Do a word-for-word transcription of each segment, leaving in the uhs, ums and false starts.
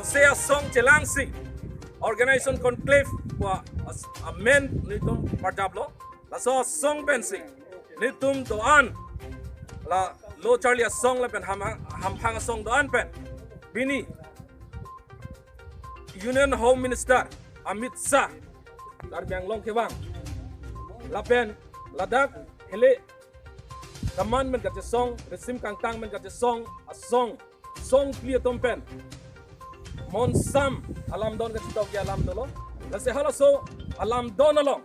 Se asong chelangsi organization conclave pu as-, amen nelitum parjaplo. Laso asong pensi nelitum do-an, la lo charli asong lapen ham-, hamphang asong do-an pen pini Union Home Minister Amit Shah, Karbi Anglong kevang, lapen ladak hele kaman pen kachesong, risim kangtang pen kachesong asong, song phli atum pen monsam alamdon kachetokji alam dolo. Lasi halaso alamdon along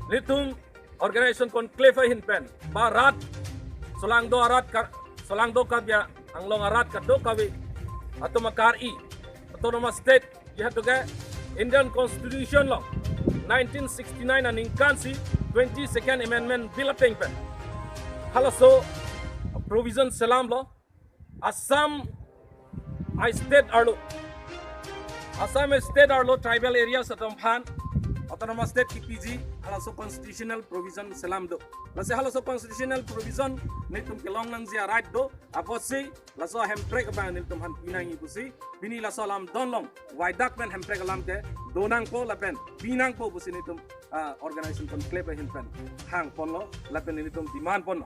nelitum organization conclave ahin pen ba rat, solangdo arat ka, solangdo Karbi Anglong arat kadokave atum akar-i, Autonomous State, jihatu ke Indian Constitution along nineteen sixty-nine aningkansi twenty-second Amendment Bill ateng pen halaso provision selamlo. Assam a-state arlo, Assam a-state arlo tribal areas atum aphan Autonomous State kipiji halaso constitutional provision selam do. Lasi halaso constitutional provision nelitum kelong nangji a-right do, apotsi laso hemprek abang nelitum aphan pinangji pusi pini laso alamdon along waidak pen hemprek alam kedo nangpo lapen pinangpo pusi nelitum, ah, organization conclave ahin pen hangponlo lapen nelitum demand ponlo.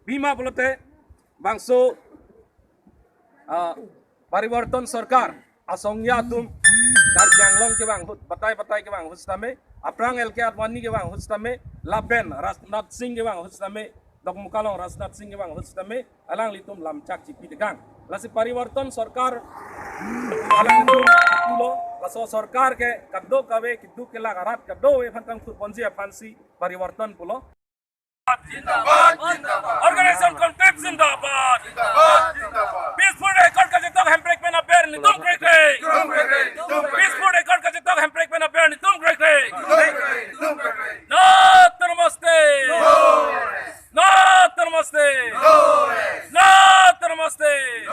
Pima pulote bangso, ah, Parivartan Sorkar asong atum Karbi Anglong kevang ahut, batai batai kevang ahut sitame, aphrang L K Advani kevang ahut sitame, lapen Rajnath Singh kevang ahut sitame, Dokmoka along Rajnath Singh kevang ahut sitame alanglitum lamchak chipi tekang. Lasi Parivartan Sorkar alanglitum pulo, laso sorkar ke kadokave keduk kelak arat kadokave aphan kangthurponji aphansi Parivartan pulo. Zindabad, zindabad. Organization conclave zindabad. Zindabad, zindabad. Peaceful accord kachetok hemprek pen aber nelitum krekre. Nelitum krekre, nelitum krekre. Peaceful accord kachetok hemprek pen aber nelitum krekre. Nelitum krekre, nelitum krekre. No Autonomous State. No rest. No Autonomous State. No rest. No Autonomous State.